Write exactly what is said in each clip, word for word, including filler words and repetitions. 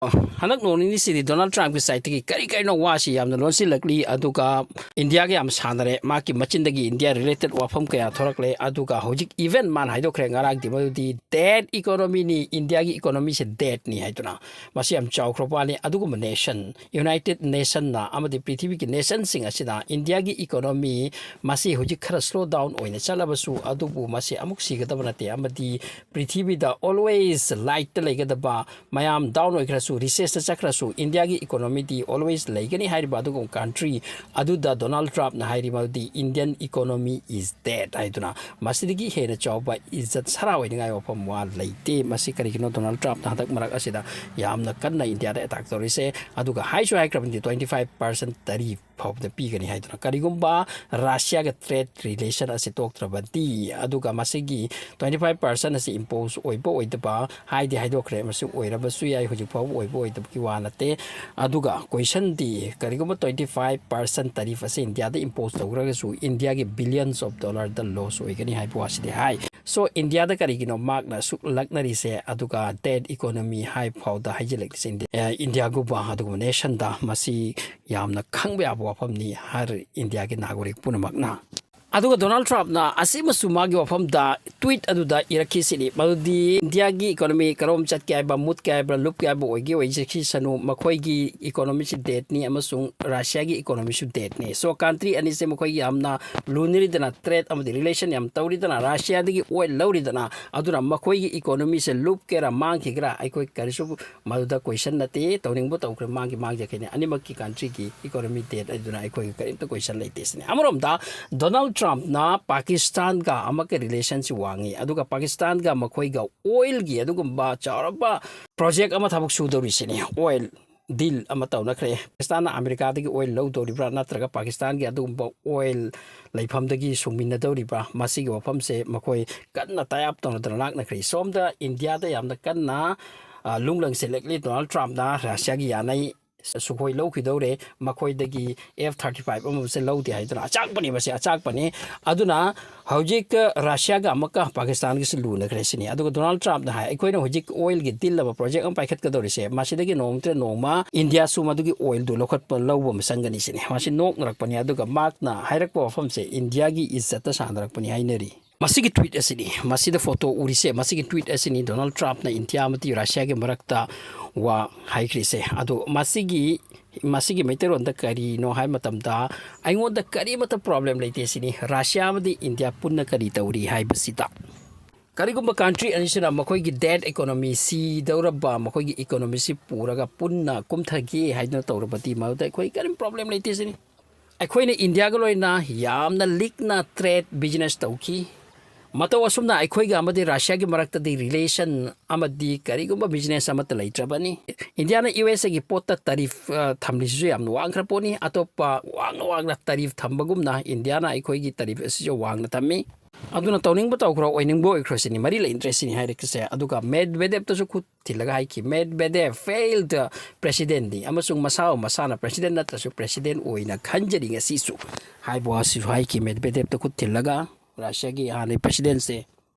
ꯍꯟꯗꯛ ꯅꯣꯡ ꯅꯤꯅꯤꯁꯤꯗꯤ ꯗꯣꯅꯥꯜꯗ ꯇ꯭ꯔꯝꯞꯀꯤ ꯁꯥꯏꯠꯇꯒꯤ ꯀꯔꯤ ꯀꯔꯤꯅꯣ ꯋꯥꯁꯤ ꯌꯥꯝꯅ ꯂꯣꯟꯁꯤꯜꯂꯛꯂꯤ, ꯑꯗꯨꯒ ꯏꯟꯗꯤꯌꯥꯒ ꯌꯥꯝ ꯁꯥꯟꯅꯔꯦ, ꯃꯍꯥꯛꯀꯤ ꯃꯆꯤꯟꯗꯒꯤ ꯏꯟꯗꯤꯌꯥ ꯔꯤꯂꯦꯇꯦꯠ ꯋꯥꯐꯝ ꯀꯌꯥ ꯊꯣꯔꯛꯂꯦ꯫ ꯑꯗꯨꯒ ꯍꯧꯖꯤꯛ ꯏꯚꯦꯟ ꯃꯥꯅ ꯍꯥꯏꯗꯣꯛꯈ꯭ꯔꯦ ꯉꯔꯥꯡꯗꯤ, ꯃꯗꯨꯗꯤ ꯗꯦꯠ ꯏꯀꯣꯅꯣꯃꯤꯅꯤ, ꯏꯟꯗꯤꯌꯥꯒꯤ ꯏꯀꯣꯅꯣꯃꯤꯁꯦ ꯗꯦꯠꯅꯤ ꯍꯥꯏꯗꯨꯅ꯫ ꯃꯁꯤ ꯌꯥꯝ ꯆꯥꯎꯈ꯭ꯔꯕ ꯋꯥꯅꯤ꯫ ꯑꯗꯨꯒꯨꯝꯕ ꯅꯦꯁꯟ, ꯌꯨꯅꯥꯏꯇꯦꯠ ꯅꯦꯁꯟꯅ ꯑꯃꯗꯤ ꯄ꯭ꯔꯤꯊꯤꯕꯤꯒꯤ ꯅꯦꯁꯟꯁꯤꯡ ꯑꯁꯤꯅ ꯏꯟꯗꯤꯌꯥꯒꯤ ꯏꯀꯣꯅꯣꯃꯤ ꯃꯁꯤ ꯍꯧꯖꯤꯛ ꯈꯔ ꯁ꯭ꯂꯣ ꯗꯥꯎꯟ ꯑꯣꯏꯅ ꯆꯠꯂꯕꯁꯨ, ꯑꯗꯨꯕꯨ ꯃꯁꯤ ꯑꯃꯨꯛ ꯁꯤꯒꯗꯕ ꯅꯠꯇꯦ, ꯑꯃꯗꯤ ꯄ꯭ꯔꯤꯊꯤꯕꯤꯗ ꯑꯣꯜꯋꯦꯁ ꯂꯥꯏꯠꯇ ꯂꯩꯒꯗꯕ, ꯃꯌꯥꯝ ꯗꯥꯎꯟ ꯑꯣꯏꯈ꯭ꯔꯁꯨ, ꯔꯤꯁꯦꯁꯇ ꯆꯠꯈ꯭ꯔꯁꯨ, ꯏꯟꯗꯤꯌꯥꯒꯤ ꯏꯀꯣꯅꯣꯃꯤꯗꯤ ꯑꯣꯜꯋꯦꯁ ꯂꯩꯒꯅꯤ ꯍꯥꯏꯔꯤꯕ ꯑꯗꯨꯒꯨꯝꯕ ꯀꯟꯇ꯭ꯔꯤ ꯑꯗꯨꯗ ꯗꯣꯅꯥꯜꯗ ꯇ꯭ꯔꯝꯞꯅ ꯍꯥꯏꯔꯤ ꯃꯗꯨꯗꯤ Indian economy is dead ꯍꯥꯏꯗꯨꯅ꯫ ꯃꯁꯤꯗꯒꯤ ꯍꯦꯟꯅ ꯆꯥꯎꯕ ꯏꯖꯠ ꯁꯔꯥ ꯑꯣꯏꯅꯤꯡꯉꯥꯏ ꯋꯥꯐꯝ ꯋꯥ ꯂꯩꯇꯦ꯫ ꯃꯁꯤ ꯀꯔꯤꯒꯤꯅꯣ ꯗꯣꯅꯥꯜꯗ ꯇ꯭ꯔꯝꯞꯅ ꯍꯟꯗꯛ ꯃꯔꯛ ꯑꯁꯤꯗ ꯌꯥꯝꯅ ꯀꯟꯅ ꯏꯟꯗꯤꯌꯥꯗ ꯑꯦꯇꯥꯛ ꯇꯧꯔꯤꯁꯦ? ꯑꯗꯨꯒ ꯍꯥꯏꯁꯨ ꯍꯥꯏꯈ꯭ꯔꯕꯅꯤ, twenty five percent tariff ꯐꯥꯎꯕꯗ ꯄꯤꯒꯅꯤ ꯍꯥꯏꯗꯨꯅ꯫ ꯀꯔꯤꯒꯨꯝꯕ ꯔꯁꯤꯌꯥꯒ ꯇ꯭ꯔꯦꯗ ꯔꯤꯂꯦꯁꯟ ꯑꯁꯤ ꯇꯣꯛꯇ꯭ꯔꯕꯗꯤ, ꯑꯗꯨꯒ ꯃꯁꯤꯒꯤ twenty five percent ꯑꯁꯤ ꯏꯝꯄꯣꯁ ꯑꯣꯏꯕ ꯑꯣꯏꯗꯕ ꯍꯥꯏꯗꯤ ꯍꯥꯏꯗꯣꯛꯈ꯭ꯔꯦ, ꯃꯁꯤ ꯑꯣꯏꯔꯕꯁꯨ ꯌꯥꯏ, ꯍꯧꯖꯤꯛ ꯐꯥꯎꯕ ꯑꯣꯏꯕ ꯑꯣꯏꯗꯕꯒꯤ ꯋꯥ ꯅꯠꯇꯦ꯫ ꯑꯗꯨꯒ ꯀꯣꯏꯁꯟꯗꯤ, ꯀꯔꯤꯒꯨꯝꯕ twenty five percent tariff ꯑꯁꯤ ꯏꯟꯗꯤꯌꯥꯗ ꯏꯝꯄꯣꯁ ꯇꯧꯈ꯭ꯔꯒꯁꯨ ꯏꯟꯗꯤꯌꯥꯒꯤ billions of dollarꯗ ꯂꯣꯁ ꯑꯣꯏꯒꯅꯤ ꯍꯥꯏꯕ ꯋꯥꯁꯤꯗꯤ ꯍꯥꯏ꯫ ꯁꯣ ꯏꯟꯗꯤꯌꯥꯗ ꯀꯔꯤꯒꯤꯅꯣ ꯃꯍꯥꯛꯅ ꯑꯁꯨꯛ ꯂꯛꯅꯔꯤꯁꯦ, ꯑꯗꯨꯒ ꯗꯦꯠ ꯏꯀꯣꯅꯣꯃꯤ ꯍꯥꯏ ꯐꯥꯎꯗ ꯍꯥꯏꯖꯤꯜꯂꯛꯂꯤꯁꯦ? ꯏꯟꯗꯤꯌꯥꯒꯨꯝꯕ ꯑꯗꯨꯒꯨꯝꯕ ꯅꯦꯁꯟꯗ ꯃꯁꯤ ꯌꯥꯝꯅ ꯈꯪꯕ ꯌꯥꯕ ꯋꯥꯐꯝꯅꯤ ꯍꯥꯏꯔꯤ ꯏꯟꯗꯤꯌꯥꯒꯤ ꯅꯥꯒꯔꯤꯛ ꯄꯨꯝꯅꯃꯛꯅ꯫ ꯑꯗꯨꯒ ꯗꯣꯅꯥꯜꯗ ꯇ꯭ꯔꯝꯞꯅ ꯑꯁꯤꯃꯁꯨ ꯃꯥꯒꯤ ꯋꯥꯐꯝꯗ ꯇ꯭ꯋꯤꯠ ꯑꯗꯨꯗ ꯏꯔꯛꯈꯤꯁꯤꯅꯤ, ꯃꯗꯨꯗꯤ ꯏꯟꯗꯤꯌꯥꯒꯤ ꯏꯀꯣꯅꯣꯃꯤ ꯀꯔꯣꯝ ꯆꯠꯀꯦ ꯍꯥꯏꯕ, ꯃꯨꯠꯀꯦ ꯍꯥꯏꯕ꯭ꯔꯥ, ꯂꯨꯞꯀꯦ ꯍꯥꯏꯕ, ꯑꯣꯏꯒꯦ ꯑꯣꯏꯖꯈꯤꯁꯅꯨ, ꯃꯈꯣꯏꯒꯤ ꯏꯀꯣꯅꯣꯃꯤꯁꯤ ꯗꯦꯠꯅꯤ ꯑꯃꯁꯨꯡ ꯔꯁꯤꯌꯥꯒꯤ ꯏꯀꯣꯅꯣꯃꯤꯁꯨ ꯗꯦꯠꯅꯤ꯫ ꯁꯣ ꯀꯟꯇ꯭ꯔꯤ ꯑꯅꯤꯁꯦ ꯃꯈꯣꯏꯒꯤ ꯌꯥꯝꯅ ꯂꯨꯅꯔꯤꯗꯅ, ꯇ꯭ꯔꯦꯗ ꯑꯃꯗꯤ ꯔꯤꯂꯦꯁꯟ ꯌꯥꯝ ꯇꯧꯔꯤꯗꯅ, ꯔꯁꯤꯌꯥꯗꯒꯤ ꯑꯣꯏꯜ ꯂꯧꯔꯤꯗꯅ, ꯑꯗꯨꯅ ꯃꯈꯣꯏꯒꯤ ꯏꯀꯣꯅꯣꯃꯤꯁꯦ ꯂꯨꯞꯀꯦꯔꯥ ꯃꯥꯡꯈꯤꯒꯦꯔꯥ ꯑꯩꯈꯣꯏ ꯀꯔꯤꯁꯨ ꯃꯗꯨꯗ ꯀꯣꯏꯁꯟ ꯅꯠꯇꯦ꯫ ꯇꯧꯅꯤꯡꯕ ꯇꯧꯈ꯭ꯔꯦ, ꯃꯥꯡꯈꯤ ꯃꯥꯡꯖꯈꯤꯅꯤ, ꯑꯅꯤꯃꯛꯀꯤ ꯀꯟꯇ꯭ꯔꯤꯒꯤ ꯏꯀꯣꯅꯣꯃꯤ ꯗꯦꯠ ꯑꯗꯨꯅ ꯑꯩꯈꯣꯏꯒꯤ ꯀꯔꯤꯝꯇ ꯀꯣꯏꯁꯟ ꯂꯩꯇꯦ ꯁꯤꯅꯤ꯫ ꯑꯃꯔꯣꯝꯗ ꯗꯣꯅꯥꯜꯗ ꯇ꯭ꯔꯝꯞꯅ ꯄꯥꯀꯤꯁꯇꯥꯟꯒ ꯑꯃꯛꯀ ꯔꯤꯂꯦꯁꯟꯁꯤ ꯋꯥꯡꯉꯤ, ꯑꯗꯨꯒ ꯄꯥꯀꯤꯁꯇꯥꯟꯒ ꯃꯈꯣꯏꯒ ꯑꯣꯏꯜꯒꯤ ꯑꯗꯨꯒꯨꯝꯕ ꯆꯥꯎꯔꯕ ꯄ꯭ꯔꯣꯖꯦꯛ ꯑꯃ ꯊꯕꯛ ꯁꯨꯗꯧꯔꯤꯁꯤꯅꯤ꯫ ꯑꯣꯏꯜ ꯗꯤꯜ ꯑꯃ ꯇꯧꯅꯈ꯭ꯔꯦ꯫ ꯄꯥꯀꯤꯁꯇꯥꯟꯅ ꯑꯃꯦꯔꯤꯀꯥꯗꯒꯤ ꯑꯣꯏꯜ ꯂꯧꯗꯧꯔꯤꯕ꯭ꯔꯥ, ꯅꯠꯇ꯭ꯔꯒ ꯄꯥꯀꯤꯁꯇꯥꯟꯒꯤ ꯑꯗꯨꯒꯨꯝꯕ ꯑꯣꯏꯜ ꯂꯩꯐꯝꯗꯒꯤ ꯁꯨꯡꯃꯤꯟꯅꯗꯧꯔꯤꯕ꯭ꯔꯥ? ꯃꯁꯤꯒꯤ ꯋꯥꯐꯝꯁꯦ ꯃꯈꯣꯏ ꯀꯟꯅ ꯇꯥꯏ ꯑꯞ ꯇꯧꯅꯗꯅ ꯂꯥꯛꯅꯈ꯭ꯔꯦ꯫ ꯁꯣꯝꯗ ꯏꯟꯗꯤꯌꯥꯗ ꯌꯥꯝꯅ ꯀꯟꯅ, ꯑ, ꯂꯨꯡ ꯂꯪꯁꯤꯜꯂꯛꯂꯤ ꯗꯣꯅꯥꯜꯗ ꯇ꯭ꯔꯝꯞꯅ, ꯔꯁꯤꯌꯥꯒꯤ ꯌꯥꯅꯩ, ꯁꯨꯈꯣꯏ ꯂꯧꯈꯤꯗꯧꯔꯦ, ꯃꯈꯣꯏꯗꯒꯤ F thirty five ꯑꯃꯁꯦ ꯂꯧꯗꯦ ꯍꯥꯏꯗꯨꯅ ꯑꯆꯥꯛꯄꯅꯤ, ꯃꯁꯤ ꯑꯆꯥꯛꯄꯅꯤ꯫ ꯑꯗꯨꯅ ꯍꯧꯖꯤꯛ ꯔꯁꯤꯌꯥꯒ ꯑꯃꯨꯛꯀ ꯄꯥꯀꯤꯁꯇꯥꯟꯒꯤꯁꯨ ꯂꯨꯅꯈ꯭ꯔꯦ ꯁꯤꯅꯤ꯫ ꯑꯗꯨꯒ ꯗꯣꯅꯥꯜꯗ ꯇ꯭ꯔꯝꯞꯅ ꯍꯥꯏ, "ꯑꯩꯈꯣꯏꯅ ꯍꯧꯖꯤꯛ ꯑꯣꯏꯜꯒꯤ ꯗꯤꯜ ꯑꯃ, ꯄ꯭ꯔꯣꯖꯦꯛ ꯑꯃ ꯄꯥꯏꯈꯠꯀꯗꯧꯔꯤꯁꯦ, ꯃꯁꯤꯗꯒꯤ ꯅꯣꯡꯃ ꯅꯠꯇ꯭ꯔ ꯅꯣꯡꯃ ꯏꯟꯗꯤꯌꯥꯁꯨ ꯃꯗꯨꯒꯤ ꯑꯣꯏꯜꯗꯨ ꯂꯧꯈꯠꯄ, ꯂꯧꯕ ꯑꯃ ꯆꯪꯒꯅꯤ ꯁꯤꯅꯤ"꯫ ꯃꯁꯤ ꯅꯣꯛꯅꯔꯛꯄꯅꯤ꯫ ꯑꯗꯨꯒ ꯃꯍꯥꯛꯅ ꯍꯥꯏꯔꯛꯄ ꯋꯥꯐꯝꯁꯦ ꯏꯟꯗꯤꯌꯥꯒꯤ ꯏꯖꯠꯇ ꯁꯥꯟꯅꯔꯛꯄꯅꯤ ꯍꯥꯏꯅꯔꯤ꯫ ꯃꯁꯤꯒꯤ ꯇ꯭ꯋꯤꯠ ꯑꯁꯤꯅꯤ, ꯃꯁꯤꯗ ꯐꯣꯇꯣ ꯎꯔꯤꯁꯦ, ꯃꯁꯤꯒꯤ ꯇ꯭ꯋꯤꯠ ꯑꯁꯤꯅꯤ ꯗꯣꯅꯥꯜꯗ ꯇ꯭ꯔꯝꯞꯅ ꯏꯟꯗꯤꯌꯥ ꯑꯃꯗꯤ ꯔꯁꯤꯌꯥꯒꯤ ꯃꯔꯛꯇ ꯋꯥ ꯍꯥꯏꯈ꯭ꯔꯤꯁꯦ꯫ ꯑꯗꯣ ꯃꯁꯤꯒꯤ, ꯃꯁꯤꯒꯤ ꯃꯩꯇꯩꯂꯣꯟꯗ ꯀꯔꯤꯅꯣ ꯍꯥꯏꯕ ꯃꯇꯝꯗ, "ꯑꯩꯉꯣꯟꯗ ꯀꯔꯤꯃꯠꯇ ꯄ꯭ꯔꯣꯕ꯭ꯂꯦꯝ ꯂꯩꯇꯦ" ꯁꯤꯅꯤ, ꯔꯁꯤꯌꯥ ꯑꯃꯗꯤ ꯏꯟꯗꯤꯌꯥ ꯄꯨꯟꯅ ꯀꯔꯤ ꯇꯧꯔꯤ ꯍꯥꯏꯕꯁꯤꯗ꯫ ꯀꯔꯤꯒꯨꯝꯕ ꯀꯟꯇ꯭ꯔꯤ ꯑꯅꯤꯁꯤꯅ ꯃꯈꯣꯏꯒꯤ ꯗꯦꯠ ꯏꯀꯣꯅꯣꯃꯤ, ꯁꯤꯗꯧꯔꯕ ꯃꯈꯣꯏꯒꯤ ꯏꯀꯣꯅꯣꯃꯤꯁꯤ ꯄꯨꯔꯒ ꯄꯨꯟꯅ ꯀꯨꯝꯊꯒꯦ ꯍꯥꯏꯗꯨꯅ ꯇꯧꯔꯕꯗꯤ, ꯃꯗꯨꯗ ꯑꯩꯈꯣꯏ ꯀꯔꯤꯝ ꯄ꯭ꯔꯣꯕ꯭ꯂꯦꯝ ꯂꯩꯇꯦ ꯁꯤꯅꯤ꯫ ꯑꯩꯈꯣꯏꯅ ꯏꯟꯗꯤꯌꯥꯒ ꯂꯣꯏꯅ ꯌꯥꯝꯅ ꯂꯤꯛꯅ ꯇ꯭ꯔꯦꯗ, ꯕꯤꯖꯤꯅꯦꯁ ꯇꯧꯈꯤ꯫ ꯃꯇꯧ ꯑꯁꯨꯝꯅ ꯑꯩꯈꯣꯏꯒ ꯑꯃꯗꯤ ꯔꯁꯤꯌꯥꯒꯤ ꯃꯔꯛꯇꯗꯤ ꯔꯤꯂꯦꯁꯟ ꯑꯃꯗꯤ ꯀꯔꯤꯒꯨꯝꯕ ꯕꯤꯖꯤꯅꯦꯁ ꯑꯃꯠꯇ ꯂꯩꯇ꯭ꯔꯕꯅꯤ꯫ ꯏꯟꯗꯤꯌꯥꯅ ꯌꯨ ꯑꯦꯁ ꯑꯦꯒꯤ ꯄꯣꯠꯇ ꯇꯔꯤꯐ, ꯑ, ꯊꯝꯂꯤꯁꯤꯁꯨ ꯌꯥꯝꯅ ꯋꯥꯡꯈ꯭ꯔ ꯄꯣꯠꯅꯤ꯫ ꯑꯇꯣꯞꯄ ꯋꯥꯡꯅ ꯋꯥꯡꯅ ꯇꯔꯤꯐ ꯊꯝꯕꯒꯨꯝꯅ ꯏꯟꯗꯤꯌꯥꯅ ꯑꯩꯈꯣꯏꯒꯤ ꯇꯔꯤꯐ ꯑꯁꯤꯁꯨ ꯋꯥꯡꯅ ꯊꯝꯃꯤ꯫ ꯑꯗꯨꯅ ꯇꯧꯅꯤꯡꯕ ꯇꯧꯈ꯭ꯔꯣ, ꯑꯣꯏꯅꯤꯡꯕ ꯑꯣꯏꯈ꯭ꯔꯣ ꯁꯤꯅꯤ, ꯃꯔꯤ ꯂꯩꯅꯗ꯭ꯔꯦ ꯁꯤꯅꯤ ꯍꯥꯏꯔꯛꯀꯁꯦ꯫ ꯑꯗꯨꯒ ꯃꯦꯗꯚꯦꯗꯦꯞꯇꯁꯨ ꯈꯨꯠ ꯊꯤꯜꯂꯒ ꯍꯥꯏꯈꯤ, "ꯃꯦꯗꯚꯦꯗꯦꯞ ꯐꯦꯜꯗ ꯄ꯭ꯔꯦꯁꯤꯗꯦꯟꯠꯅꯤ ꯑꯃꯁꯨꯡ ꯃꯁꯥꯕꯨ ꯃꯁꯥꯅ ꯄ꯭ꯔꯦꯁꯤꯗꯦꯟꯠ ꯅꯠꯇ꯭ꯔꯁꯨ ꯄ꯭ꯔꯦꯁꯤꯗꯦꯟꯠ ꯑꯣꯏꯅ ꯈꯟꯖꯔꯤ ꯉꯁꯤꯁꯨ" ꯍꯥꯏꯕ ꯋꯥꯁꯤꯁꯨ ꯍꯥꯏꯈꯤ ꯃꯦꯗꯚꯦꯗꯦꯞꯇ ꯈꯨꯠ ꯊꯤꯜꯂꯒ, ꯔꯁꯤꯌꯥꯒꯤ ꯍꯥꯟꯅꯒꯤ ꯄ꯭ꯔꯦꯁꯤꯗꯦꯟꯠꯁꯦ꯫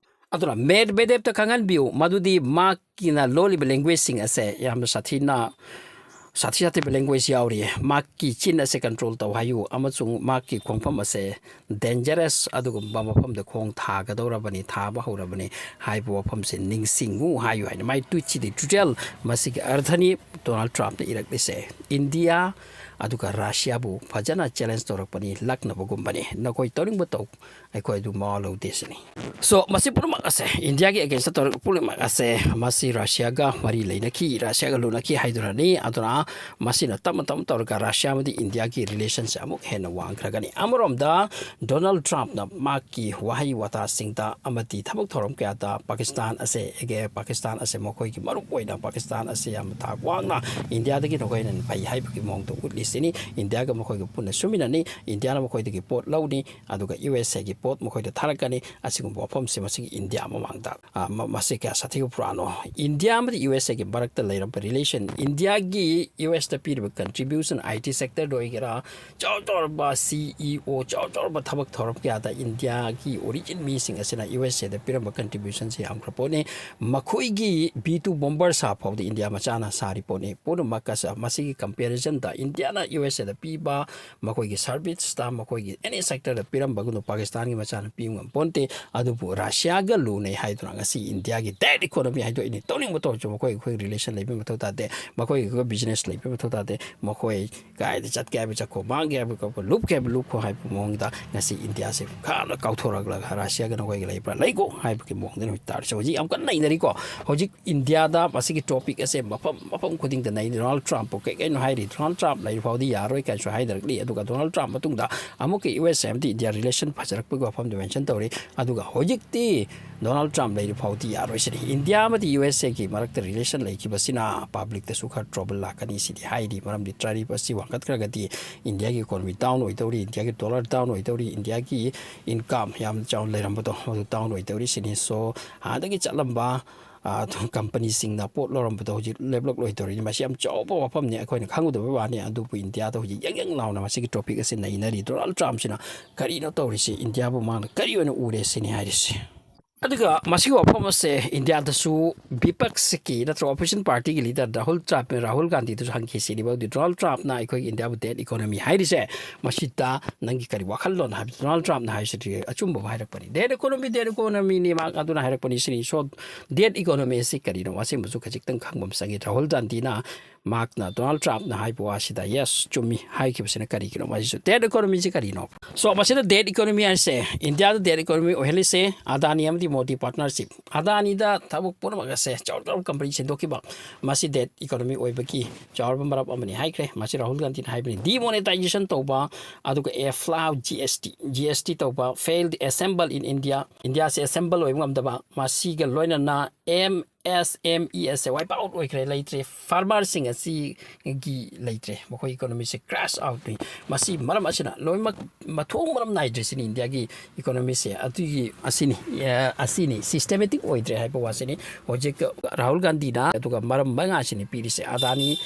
ꯑꯗꯨꯅ ꯃꯦꯗꯚꯦꯗꯦꯞꯇ ꯈꯪꯍꯟꯕꯤꯌꯨ, ꯃꯗꯨꯗꯤ ꯃꯍꯥꯛꯀꯤꯅ ꯂꯣꯜꯂꯤꯕ ꯂꯦꯡꯒ꯭ꯋꯦꯖꯁꯤꯡ ꯑꯁꯦ ꯌꯥꯝꯅ ꯁꯥꯊꯤꯅ, ꯁꯥꯊꯤ ꯁꯥꯊꯤꯕ ꯂꯦꯡꯒ꯭ꯋꯦꯖ ꯌꯥꯎꯔꯤ꯫ ꯃꯍꯥꯛꯀꯤ ꯆꯤꯟ ꯑꯁꯦ ꯀꯟꯇ꯭ꯔꯣꯜ ꯇꯧ ꯍꯥꯏꯌꯨ ꯑꯃꯁꯨꯡ ꯃꯍꯥꯛꯀꯤ ꯈꯣꯡꯐꯝ ꯑꯁꯦ ꯗꯦꯟꯖꯔꯁ ꯑꯗꯨꯒꯨꯝꯕ ꯃꯐꯝꯗ ꯈꯣꯡ ꯊꯥꯒꯗꯧꯔꯕꯅꯤ, ꯊꯥꯕ ꯍꯧꯔꯕꯅꯤ ꯍꯥꯏꯕ ꯋꯥꯐꯝꯁꯦ ꯅꯤꯡꯁꯤꯡꯉꯨ ꯍꯥꯏꯌꯨ ꯍꯥꯏꯅ ꯃꯥꯏ ꯇ꯭ꯋꯤꯠꯁꯤꯗꯤ ꯇ꯭ꯋꯤꯇꯔ ꯃꯁꯤꯒꯤ ꯑꯔꯊꯅꯤ ꯗꯣꯅꯥꯜꯗ ꯇ꯭ꯔꯝꯞꯅ ꯏꯔꯛꯂꯤꯁꯦ꯫ ꯏꯟꯗꯤꯌꯥ ꯑꯗꯨꯒ ꯔꯁꯤꯌꯥꯕꯨ ꯐꯖꯅ ꯆꯦꯂꯦꯟꯖ ꯇꯧꯔꯛꯄꯅꯤ, ꯂꯛꯅꯕꯒꯨꯝꯕꯅꯤ꯫ ꯅꯈꯣꯏ ꯇꯧꯅꯤꯡꯕ ꯇꯧ, ꯑꯩꯈꯣꯏ ꯑꯗꯨ ꯃꯋꯥ ꯂꯧꯗꯦ ꯁꯤꯅꯤ꯫ So, ꯃꯁꯤ ꯄꯨꯝꯅꯃꯛ ꯑꯁꯦ, ꯏꯟꯗꯤꯌꯥꯒꯤ ꯑꯦꯒꯦꯟꯁꯇ ꯇꯧꯔꯛꯄ ꯄꯨꯝꯅꯃꯛ ꯑꯁꯦ, ꯃꯁꯤ ꯔꯁꯤꯌꯥꯒ ꯃꯔꯤ ꯂꯩꯅꯈꯤ, ꯔꯁꯤꯌꯥꯒ ꯂꯨꯅꯈꯤ ꯍꯥꯏꯗꯨꯅꯅꯤ꯫ ꯑꯗꯨꯅ ꯃꯁꯤꯅ ꯇꯞꯅ ꯇꯞꯅ ꯇꯧꯔꯒ ꯔꯁꯤꯌꯥ ꯑꯃꯗꯤ ꯏꯟꯗꯤꯌꯥꯒꯤ ꯔꯤꯂꯦꯁꯟꯁꯦ ꯑꯃꯨꯛ ꯍꯦꯟꯅ ꯋꯥꯡꯈ꯭ꯔꯒꯅꯤ꯫ ꯑꯃꯔꯣꯝꯗ ꯗꯣꯅꯥꯜꯗ ꯇ꯭ꯔꯝꯞꯅ ꯃꯍꯥꯛꯀꯤ ꯋꯥꯍꯩ ꯋꯥꯇꯥꯁꯤꯡꯗ ꯑꯃꯗꯤ ꯊꯕꯛ ꯊꯧꯔꯝ ꯀꯌꯥꯗ ꯄꯥꯀꯤꯁꯇꯥꯟ ꯑꯁꯦ, ꯑꯦꯒꯦ-, ꯄꯥꯀꯤꯁꯇꯥꯟ ꯑꯁꯦ ꯃꯈꯣꯏꯒꯤ ꯃꯔꯨꯞ ꯑꯣꯏꯅ ꯄꯥꯀꯤꯁꯇꯥꯟ ꯑꯁꯦ ꯌꯥꯝꯅ ꯊꯥꯛ ꯋꯥꯡꯅ ꯏꯟꯗꯤꯌꯥꯗꯒꯤ ꯅꯈꯣꯏꯅ ꯐꯩ ꯍꯥꯏꯕꯒꯤ ꯃꯑꯣꯡꯗ ꯎꯠꯂꯤꯁꯤꯅꯤ꯫ ꯏꯟꯗꯤꯌꯥꯒ ꯃꯈꯣꯏꯒ ꯄꯨꯟꯅ ꯁꯨꯃꯤꯟꯅꯅꯤ, ꯏꯟꯗꯤꯌꯥꯅ ꯃꯈꯣꯏꯗꯒꯤ ꯄꯣꯠ ꯂꯧꯅꯤ, ꯑꯗꯨꯒ ꯌꯨ ꯑꯦꯁ ꯑꯦꯒꯤ ꯄꯣꯠ ꯃꯈꯣꯏꯗ ꯊꯥꯔꯛꯀꯅꯤ꯫ ꯑꯁꯤꯒꯨꯝꯕ ꯋꯥꯐꯝꯁꯤ ꯃꯁꯤꯒꯤ ꯏꯟꯗꯤꯌꯥ ꯃꯃꯥꯡꯗ, ꯑ, ꯃ-, ꯃꯁꯤ ꯀꯌꯥ ꯁꯥꯊꯤꯕ ꯄꯨꯔꯥꯅꯣ? ꯏꯟꯗꯤꯌꯥ ꯑꯃꯗꯤ ꯌꯨ ꯑꯦꯁ ꯑꯦꯒꯤ ꯃꯔꯛꯇ ꯂꯩꯔꯝꯕ ꯔꯤꯂꯦꯁꯟ, ꯏꯟꯗꯤꯌꯥꯒꯤ ꯌꯨ ꯑꯦꯁꯇ ꯄꯤꯔꯤꯕ contribution, ꯑꯥꯏ ꯇꯤ sectorꯗ ꯑꯣꯏꯒꯦꯔꯥ, ꯆꯥꯎ ꯆꯥꯎꯔꯕ ꯁꯤ ꯏ ꯑꯣ, ꯆꯥꯎ ꯆꯥꯎꯔꯕ ꯊꯕꯛ ꯊꯧꯔꯝ ꯀꯌꯥꯗ ꯏꯟꯗꯤꯌꯥꯒꯤ origin ꯃꯤꯁꯤꯡ ꯑꯁꯤꯅ ꯌꯨ ꯑꯦꯁ ꯑꯦꯗ ꯄꯤꯔꯝꯕ contributionꯁꯤ ꯌꯥꯝꯈ꯭ꯔ ꯄꯣꯠꯅꯤ꯫ ꯃꯈꯣꯏꯒꯤ ꯕꯤ ꯇꯨ bomber ꯁꯥ ꯐꯥꯎꯗ ꯏꯟꯗꯤꯌꯥ ꯃꯆꯥꯅ ꯁꯥꯔꯤ ꯄꯣꯠꯅꯤ꯫ ꯄꯨꯝꯅꯃꯛ ꯑꯁꯤ, ꯃꯁꯤꯒꯤ comparisonꯗ ꯏꯟꯗꯤꯌꯥꯅ ꯌꯨ ꯑꯦꯁ ꯑꯦꯗ ꯄꯤꯕ ꯃꯈꯣꯏꯒꯤ serviceꯇ, ꯃꯈꯣꯏꯒꯤ any sectorꯗ ꯄꯤꯔꯝꯕꯒꯨꯝꯅ ꯄꯥꯀꯤꯁꯇꯥꯟꯒꯤ ꯃꯆꯥꯅ ꯄꯤ ꯉꯝ ꯄꯣꯟꯇꯦ꯫ ꯑꯗꯨꯕꯨ ꯔꯁꯤꯌꯥꯒ ꯂꯨꯅꯩ ꯍꯥꯏꯗꯨꯅ ꯉꯁꯤ ꯏꯟꯗꯤꯌꯥꯒꯤ dead economy ꯍꯥꯏꯗꯣꯛꯏꯅꯤ꯫ ꯇꯧꯅꯤꯡꯕ ꯇꯧꯔꯁꯨ ꯃꯈꯣꯏ ꯑꯩꯈꯣꯏ relation ꯂꯩꯕ ꯃꯊꯧ ꯇꯥꯗꯦ, ꯃꯈꯣꯏ ꯑꯩꯈꯣꯏ business ꯂꯩꯕ ꯃꯊꯧ ꯇꯥꯗꯦ, ꯃꯈꯣꯏ ꯀꯥꯏꯗ ꯆꯠꯀꯦ ꯍꯥꯏꯕ ꯆꯠꯈꯣ, ꯃꯥꯡꯒꯦ ꯍꯥꯏꯕ ꯀꯛꯄ, ꯂꯨꯞꯀꯦ ꯍꯥꯏꯕ ꯂꯨꯞꯈꯣ ꯍꯥꯏꯕ ꯃꯑꯣꯡꯗ ꯉꯁꯤ ꯏꯟꯗꯤꯌꯥꯁꯦ ꯈꯥꯅ ꯀꯥꯎꯊꯣꯔꯛꯂꯒ ꯔꯁꯤꯌꯥꯒ ꯅꯈꯣꯏꯒ ꯂꯩꯕ꯭ꯔꯥ, ꯂꯩꯀꯣ ꯍꯥꯏꯕꯒꯤ ꯃꯑꯣꯡꯗ ꯍꯧꯖꯤꯛ ꯇꯥꯔꯤꯁꯦ꯫ ꯍꯧꯖꯤꯛ ꯌꯥꯝ ꯀꯟꯅ ꯅꯩꯅꯔꯤꯀꯣ꯫ ꯍꯧꯖꯤꯛ ꯏꯟꯗꯤꯌꯥꯗ ꯃꯁꯤꯒꯤ topic ꯑꯁꯦ ꯃꯐꯝ ꯃꯐꯝ ꯈꯨꯗꯤꯡꯗ ꯅꯩ꯫ ꯗꯣꯅꯥꯜꯗ ꯇ꯭ꯔꯝꯞꯄꯨ ꯀꯩ ꯀꯩꯅꯣ ꯍꯥꯏꯔꯤ? ꯗꯣꯅꯥꯜꯗ ꯇ꯭ꯔꯝꯞ ꯂꯩꯔꯤ ꯐꯥꯎꯗꯤ ꯌꯥꯔꯣꯏ ꯀꯥꯏꯅꯁꯨ ꯍꯥꯏꯅꯔꯛꯂꯤ꯫ ꯑꯗꯨꯒ ꯗꯣꯅꯥꯜꯗ ꯇ꯭ꯔꯝꯞ ꯃꯇꯨꯡꯗ ꯑꯃꯨꯛꯀ ꯌꯨ ꯑꯦꯁ ꯑꯦ ꯑꯃꯗꯤ ꯏꯟꯗꯤꯌꯥ relation ꯐꯖꯔꯛꯄꯒꯤ ꯋꯥꯐꯝꯗꯨ mention ꯇꯧꯔꯤ꯫ ꯑꯗꯨꯒ ꯍꯧꯖꯤꯛꯇꯤ ꯗꯣꯅꯥꯜꯗ ꯇ꯭ꯔꯝꯞ ꯂꯩꯔꯤ ꯐꯥꯎꯗꯤ ꯌꯥꯔꯣꯏ ꯁꯤꯅꯤ꯫ ꯏꯟꯗꯤꯌꯥ ꯑꯃꯗꯤ ꯌꯨ ꯑꯦꯁ ꯑꯦꯒꯤ ꯃꯔꯛꯇ relation ꯂꯩꯈꯤꯕꯁꯤꯅ publicꯇꯁꯨ ꯈꯔ trouble ꯂꯥꯛꯀꯅꯤ ꯁꯤꯗꯤ ꯍꯥꯏꯔꯤ꯫ ꯃꯔꯝꯗꯤ tariff ꯑꯁꯤ ꯋꯥꯡꯈꯠꯈ꯭ꯔꯒꯗꯤ ꯏꯟꯗꯤꯌꯥꯒꯤ economy down ꯑꯣꯏꯗꯧꯔꯤ, ꯏꯟꯗꯤꯌꯥꯒꯤ dollar down ꯑꯣꯏꯗꯧꯔꯤ, ꯏꯟꯗꯤꯌꯥꯒꯤ income ꯌꯥꯝ ꯆꯥꯎꯅ ꯂꯩꯔꯝꯕꯗꯣ ꯃꯗꯨ down ꯑꯣꯏꯗꯧꯔꯤ ꯁꯤꯅꯤ꯫ So ꯍꯥꯟꯅꯗꯒꯤ ꯆꯠꯂꯝꯕ, ꯑ, companyꯁꯤꯡꯅ ꯄꯣꯠ ꯂꯧꯔꯝꯕꯗꯣ ꯍꯧꯖꯤꯛ ꯂꯦꯞꯂꯛꯂꯣꯏꯗꯧꯔꯤꯅꯤ꯫ ꯃꯁꯤ ꯌꯥꯝ ꯆꯥꯎꯕ ꯋꯥꯐꯝꯅꯤ, ꯑꯩꯈꯣꯏꯅ ꯈꯪꯒꯗꯕ ꯋꯥꯅꯤ꯫ ꯑꯗꯨꯕꯨ ꯏꯟꯗꯤꯌꯥꯗ ꯍꯧꯖꯤꯛ ꯌꯪ ꯌꯪ ꯂꯥꯎꯅ ꯃꯁꯤꯒꯤ topic ꯑꯁꯤ ꯅꯩꯅꯔꯤ꯫ ꯗꯣꯅꯥꯜꯗ ꯇ꯭ꯔꯝꯞꯁꯤꯅ ꯀꯔꯤꯅꯣ ꯇꯧꯔꯤꯁꯤ? ꯏꯟꯗꯤꯌꯥꯕꯨ ꯃꯥꯅ ꯀꯔꯤ ꯑꯣꯏꯅ ꯎꯔꯦ ꯁꯤꯅꯤ ꯍꯥꯏꯔꯤꯁꯤ꯫ ꯑꯗꯨꯒ ꯃꯁꯤꯒꯤ ꯋꯥꯐꯝ ꯑꯁꯦ ꯏꯟꯗꯤꯌꯥꯗꯁꯨ ꯕꯤꯄꯛꯁꯀꯤ ꯅꯠꯇ꯭ꯔꯒ opposition partyꯒꯤ leader ꯔꯥꯍꯨꯜ ꯇ꯭ꯔꯥꯝꯞ, ꯔꯥꯍꯨꯜ ꯒꯥꯟꯙꯤꯗꯁꯨ ꯍꯪꯈꯤ ꯁꯤꯅꯤ꯫ ꯃꯗꯨꯗꯤ ꯗꯣꯅꯥꯜꯗ ꯇ꯭ꯔꯝꯞꯅ ꯑꯩꯈꯣꯏꯒꯤ ꯏꯟꯗꯤꯌꯥꯕꯨ dead economy ꯍꯥꯏꯔꯤꯁꯦ, ꯃꯁꯤꯗ ꯅꯪꯒꯤ ꯀꯔꯤ ꯋꯥꯈꯜꯂꯣꯟ ꯍꯥꯏꯕ ꯗꯣꯅꯥꯜꯗ ꯇ꯭ꯔꯝꯞꯅ ꯍꯥꯏꯔꯤꯁꯤꯗꯤ ꯑꯆꯨꯝꯕ ꯑꯃ ꯍꯥꯏꯔꯛꯄꯅꯤ꯫ Dead economy, dead economyꯅꯤ ꯃꯍꯥꯛ ꯑꯗꯨꯅ ꯍꯥꯏꯔꯛꯄꯅꯤ ꯁꯤꯅꯤ꯫ So dead economy ꯑꯁꯤ ꯀꯔꯤꯅꯣ? ꯑꯁꯦꯡꯕꯁꯨ ꯈꯖꯤꯛꯇꯪ ꯈꯪꯕ ꯑꯃ ꯆꯪꯉꯤ꯫ ꯔꯥꯍꯨꯜ ꯒꯥꯟꯙꯤꯅ ꯃꯍꯥꯛꯅ ꯗꯣꯅꯥꯜꯗ ꯇ꯭ꯔꯝꯞꯅ ꯍꯥꯏꯕ ꯋꯥꯁꯤꯗ yes ꯆꯨꯝꯃꯤ ꯍꯥꯏꯈꯤꯕꯁꯤꯅ ꯀꯔꯤꯒꯤꯅꯣ? ꯃꯁꯤꯁꯨ dead economyꯁꯤ ꯀꯔꯤꯅꯣ? So ꯃꯁꯤꯗ dead economy ꯍꯥꯏꯁꯦ, ꯏꯟꯗꯤꯌꯥꯗ dead economy ꯑꯣꯏꯍꯜꯂꯤꯁꯦ ꯑꯗꯥꯅꯤ ꯑꯃꯗꯤ ꯃꯣꯗꯤ partnership꯫ ꯑꯗꯥꯅꯤꯗ ꯊꯕꯛ ꯄꯨꯝꯅꯃꯛ ꯑꯁꯦ ꯆꯥꯎ ꯆꯥꯎꯕ company ꯁꯤꯟꯗꯣꯛꯈꯤꯕ, ꯃꯁꯤ dead economy ꯑꯣꯏꯕꯒꯤ ꯆꯥꯎꯔꯕ ꯃꯔꯝ ꯑꯃꯅꯤ ꯍꯥꯏꯈ꯭ꯔꯦ꯫ ꯃꯁꯤ ꯔꯥꯍꯨꯜ ꯒꯥꯟꯙꯤꯅ ꯍꯥꯏꯕꯅꯤ꯫ Demonetization ꯇꯧꯕ, ꯑꯗꯨꯒ a flow G S T, G S T ꯇꯧꯕ, failed assemble in India, ꯏꯟꯗꯤꯌꯥꯁꯦ assemble ꯑꯣꯏꯕ ꯉꯝꯗꯕ, ꯃꯁꯤꯒ ꯂꯣꯏꯅꯅ M S M Es wipe out ꯑꯣꯏꯈ꯭ꯔꯦ, ꯂꯩꯇ꯭ꯔꯦ꯫ Farmerꯁꯤꯡ ꯑꯁꯤꯒꯤ ꯂꯩꯇ꯭ꯔꯦ, ꯃꯈꯣꯏ economyꯁꯦ crash outꯅꯤ꯫ ꯃꯁꯤ ꯃꯔꯝ ꯑꯁꯤꯅ ꯂꯣꯏꯅꯃꯛ ꯃꯊꯣꯡ ꯃꯔꯝ ꯅꯥꯏꯗ꯭ꯔꯤꯁꯤꯅꯤ ꯏꯟꯗꯤꯌꯥꯒꯤ economyꯁꯦ꯫ ꯑꯗꯨꯒꯤ ꯑꯁꯤꯅꯤ, ꯑ, ꯑꯁꯤꯅꯤ, systematic ꯑꯣꯏꯗ꯭ꯔꯦ ꯍꯥꯏꯕ ꯋꯥꯁꯤꯅꯤ꯫ ꯍꯧꯖꯤꯛ ꯔꯥꯍꯨꯜ ꯒꯥꯟꯙꯤꯅ ꯑꯗꯨꯒ ꯃꯔꯝ ꯃꯉꯥꯁꯤꯅꯤ ꯄꯤꯔꯤꯁꯦ꯫ ꯑꯗꯥꯅꯤ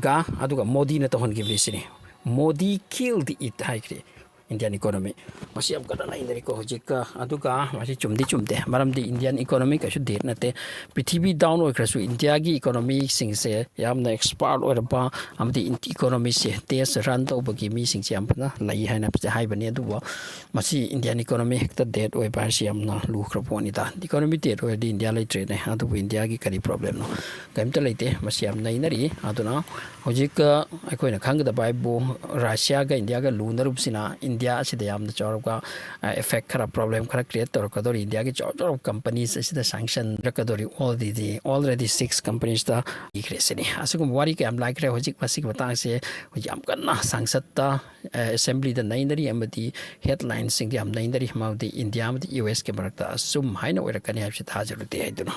ꯒ ꯑꯗꯨꯒ ꯃꯣꯗꯤꯅ ꯇꯧꯍꯟꯈꯤꯕꯅꯤ ꯁꯤꯅꯤ꯫ "Modi killed it" ꯍꯥꯏꯈ꯭ꯔꯦ꯫ Indian economy ꯃꯁꯤ ꯌꯥꯝ ꯀꯟꯅ ꯅꯩꯅꯔꯤꯀꯣ ꯍꯧꯖꯤꯛꯀ꯫ ꯑꯗꯨꯒ ꯃꯁꯤ ꯆꯨꯝꯗꯤ ꯆꯨꯝꯗꯦ, ꯃꯔꯝꯗꯤ Indian economy ꯀꯩꯁꯨ dead ꯅꯠꯇꯦ꯫ ꯄ꯭ꯔꯤꯊꯤꯕꯤ down ꯑꯣꯏꯈ꯭ꯔꯁꯨ ꯏꯟꯗꯤꯌꯥꯒꯤ economyꯁꯤꯡꯁꯦ ꯌꯥꯝꯅ expert ꯑꯣꯏꯔꯕ ꯑꯃꯗꯤ economyꯁꯦ ꯇꯦꯁ ꯔꯟ ꯇꯧꯕꯒꯤ ꯃꯤꯁꯤꯡꯁꯦ ꯌꯥꯝ ꯐꯖꯅ ꯂꯩ ꯍꯥꯏꯅ ꯍꯥꯏꯕꯅꯤ꯫ ꯑꯗꯨꯕꯨ ꯃꯁꯤ Indian economy ꯍꯦꯛꯇ dead ꯑꯣꯏꯕ ꯍꯥꯏꯁꯤ ꯌꯥꯝꯅ ꯂꯨꯈ꯭ꯔꯕ ꯄꯣꯠꯅꯤꯗ꯫ Economy dead ꯑꯣꯏꯔꯗꯤ ꯏꯟꯗꯤꯌꯥ ꯂꯩꯇ꯭ꯔꯦꯅꯦ꯫ ꯑꯗꯨꯕꯨ ꯏꯟꯗꯤꯌꯥꯒꯤ ꯀꯔꯤ problemꯅꯣ? ꯀꯔꯤꯝꯇ ꯂꯩꯇꯦ꯫ ꯃꯁꯤ ꯌꯥꯝ ꯅꯩꯅꯔꯤ꯫ ꯑꯗꯨꯅ ꯍꯧꯖꯤꯛ ꯑꯩꯈꯣꯏꯅ ꯈꯪꯒꯗꯕ ꯍꯥꯏꯕꯨ ꯔꯁꯤꯌꯥꯒ ꯏꯟꯗꯤꯌꯥꯒ ꯂꯨꯅꯔꯨꯕꯁꯤꯅ ꯏꯟꯗꯤꯌꯥ ꯑꯁꯤꯗ ꯌꯥꯝꯅ ꯆꯥꯎꯔꯕ effect ꯈꯔ, problem ꯈꯔ create ꯇꯧꯔꯛꯀꯗꯧꯔꯤ꯫ ꯏꯟꯗꯤꯌꯥꯒꯤ ꯆꯥꯎ ꯆꯥꯎꯔꯕ companies ꯑꯁꯤꯗ sanction ꯂꯥꯛꯀꯗꯧꯔꯤ꯫ Already already six companiesꯇ ꯄꯤꯈ꯭ꯔꯦ ꯁꯤꯅꯤ꯫ ꯑꯁꯤꯒꯨꯝꯕ ꯋꯥꯔꯤ ꯀꯌꯥꯝ ꯂꯥꯛꯈ꯭ꯔꯦ꯫ ꯍꯧꯖꯤꯛ ꯃꯁꯤꯒꯤ ꯃꯇꯥꯡꯁꯦ ꯍꯧꯖꯤꯛ ꯌꯥꯝ ꯀꯟꯅ ꯁꯪꯁꯠꯇ, assemblyꯗ ꯅꯩꯅꯔꯤ ꯑꯃꯗꯤ headlinesꯁꯤꯡꯗ ꯌꯥꯝ ꯅꯩꯅꯔꯤ꯫ ꯃꯗꯨꯗꯤ ꯏꯟꯗꯤꯌꯥ ꯑꯃꯗꯤ USꯀꯤ ꯃꯔꯛꯇ ꯑꯆꯨꯝ ꯍꯥꯏꯅ ꯑꯣꯏꯔꯛꯀꯅꯤ ꯍꯥꯏꯕꯁꯤ ꯊꯥꯖꯔꯨꯗꯦ ꯍꯥꯏꯗꯨꯅ꯫